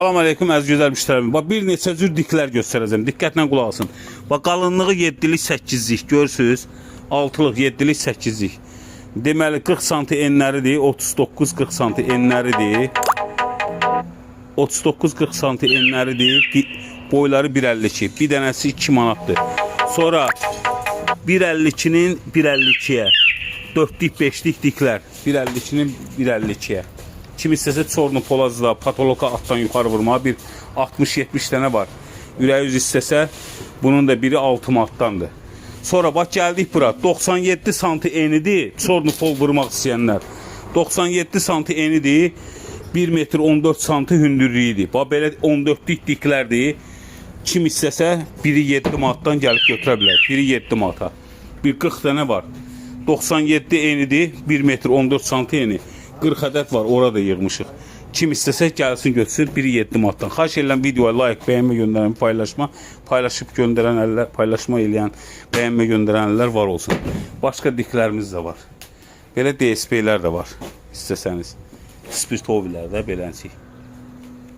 Salam aleyküm əziz gözəl müştərilərim. Bax bir neçə cür diklər göstərəcəm. Diqqətlə qulaq asın. Bax qalınlığı 7-lik, 8-lik görürsüz. 6-lıq, 7-lik, 8-lik. Deməli 40 sm enləridir, 39-40 sm enləridir. 39-40 sm enləridir. Boyları 1.52. Bir dənəsi 2 manatdır. Sonra 1.52-nin 1.52-yə. 4-lük, 5-lik diklər. 1.52-nin 1.52-yə. Kim istəsə çornu polazla patoloka altdan yuxarı vurmağa bir 60-70 dənə var. Ürəyi üz istəsə bunun da biri 6 manatdandır. Sonra bax gəldik bura. 97 sm enidir. Çornu pol vurmaq istəyənlər. 97 sm enidir. 1 metr 14 sm hündürlüyüdür. Bax belə 14-lük diklərdir. Kim istəsə biri 7 manatdan gəlib götürə bilər. Biri 7 manata. Bir 40 dənə var. 97 enidir, 1 metr 14 sm eni. 40 ədəd var, orada yığmışıq. Kim istəsə gəlsin götürsün biri 7 manatdan. Xahiş edirəm videoya like, bəyənmə göndərən, paylaşma, paylaşıb göndərən əllər, paylaşma eləyən, bəyənmə göndərən əllər var olsun. Başqa diklərimiz də var. Belə DSP-lər də var istəsəniz. Spirtovilər də beləncik.